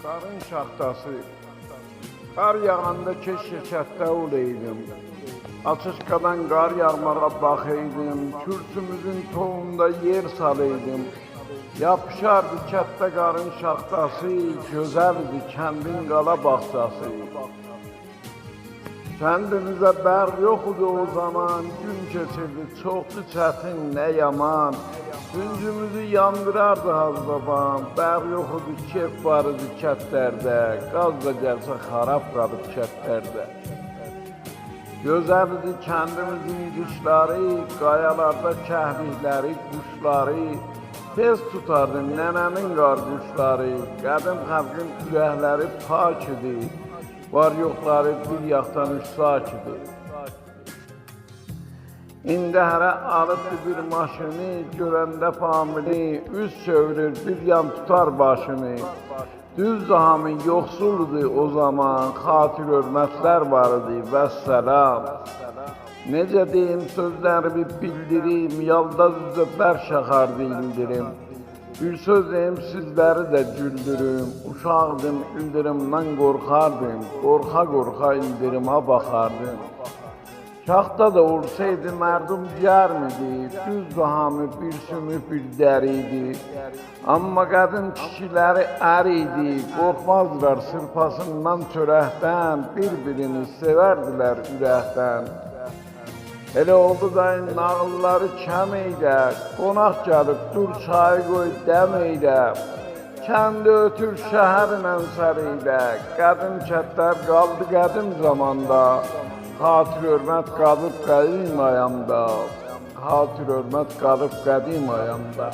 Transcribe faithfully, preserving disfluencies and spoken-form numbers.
قارین شاختاسی. قار یاغاندا کئشکه کتده اولایدیم. آچیشقادان قار یاغماغا باخایدیم. کورسوموزون توووندا یئر سالایدیم. یاپیشاردی کتده قارین شاختاسی، گؤزل ایدی کندین قالا باغچاسی. کندیمیزده برق یوخ ایدی او زامان، گون کئچیردی چوخدو چتین، نه یامان. گونجوموزو یاندیراردی حاج بابام، برق یوخ ایدی، کئف وار ایدی کتلرده، گاز دا گلسه خاراب قالیب کتلرده. گؤزل ایدی کندیمیزین قیشلاری، قایالاردا کهلیکلری، قوشلاری، تئز توتاردی ننه‌نین قارغوشلاری. قدیم خالقین اورکلری پاک ایدی، وار یوخلاری بیر یاخدان اوچ ساک ایدی. ایندی هره آلیبدی بیر ماشینی، گؤرنده فامیلی اوز چئویریر، بیر یان توتار باشینی. دوزدور، هامی یوخسول ایدی او زامان، خاطر حؤرمتلر وار ایدی، والسلام. نئجه دئییم سؤزلریمی بیلدیریم، یالداز اوزه برک یاغاردی ایلدیریم. بیر سؤز دئییم سیزلری ده گولدوروم، اوشاقدیم، ایلدیریمدان قورخاردیم، قورخا-قورخا ایلدیریما باخاردیم. شاختا دا اولسایدی مردم گرم ایدی، دوزدور، هامی بیر سوموک بیر دری ایدی. آمما قدیم کیشیلری ار ایدی، قورخمازدیلار سیرپاسیندان، چؤرکدن، بیر-بیرینی سئوردیلر اورکدن. ائله اولدو دای ناغیللاری کم ائیله، قوناق گلیب دور چایی قوی دم ائیله. کندی اؤتور شهرله سر ائیله، قدیم کتلر قالدی قدیم زاماندا، خاطر حؤرمت قالیب قدیم ایامدا، خاطر حؤرمت قالیب قدیم ایامدا.